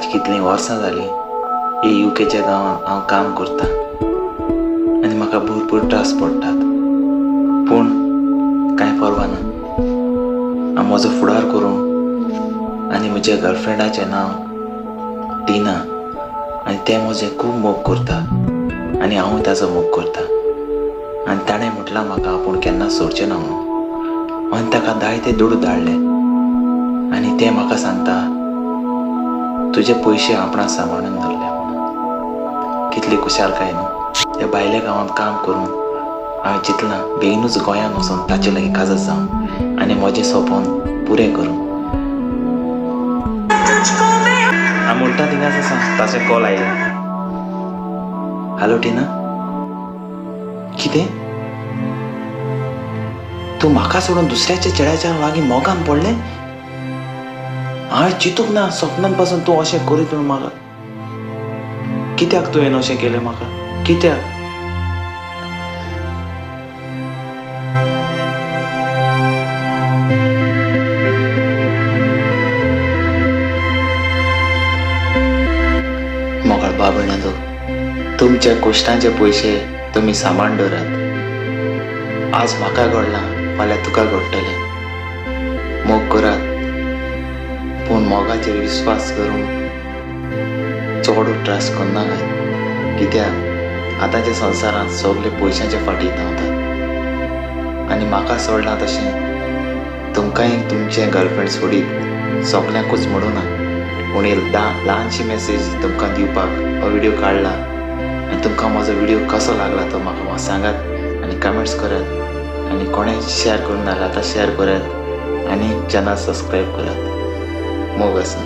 आज कितलीं वर्सां जालीं हे युकेच्या गांवांत हांव काम करता आनी म्हाका भरपूर त्रास पडटात, पूण कांय पर्वा ना. हांव म्हजो फुडार करूं आनी म्हज्या गर्लफ्रेंडाचें नांव टिना आनी तें म्हजें खूब मोग करता आनी हांवूय ताजो मोग करता. आनी ताणें म्हटलां म्हाका आपूण केन्ना सोडचें ना म्हणून. आनी ताका जायते दुडू धाडले आनी तें म्हाका सांगता तुजे पयशे आपणा सांबाळून दवरले म्हणून. कितली खुशालकाय न्हू. त्या भायल्या गांवांत काम करून हांवें चिंतलां बेगीनूच गोंयांत वचून ताचे लागीं काजत जावं आनी म्हजें सपन पुरें करूं. हांव म्हणटा थिंगाच आसा ताचें कॉल आयलें. हॅलो टिना, कितें तूं म्हाका सोडून दुसऱ्याच्या चेड्याच्या लागीं मोगान पडलें? हांवें चिंतूंक ना सपनान पासून तूं अशें करीत म्हूण म्हाका. कित्याक तुवें अशें केलें म्हाका, कित्याक? मोगाळ बाब भयणांनो, तुमच्या कश्टांचे पयशे तुमी सांबाळून दवरात. आज म्हाका घडलां फाल्यां तुका घडटलें. मोग करात पूण मोगाचेर विस्वास करून चड त्रास करनाकात, कित्याक आतांच्या संवसारांत सगळे पयशांच्या फाटी धांवतात. आनी म्हाका सोडलां तशें तुमकांय तुमचें गर्लफ्रेंड सोडीत सगल्यांकूच म्हणूना, पूण एक ल्हानशी मॅसेज तुमकां दिवपाक हो व्हिडियो काडला. आनी तुमकां म्हजो व्हिडियो कसो लागला तो म्हाका सांगात आनी कमेंट्स करात आनी कोणें शेअर करूंक ना जाल्यार आतां शेअर करात आनी चॅनल सबस्क्रायब करात. मोग आसा.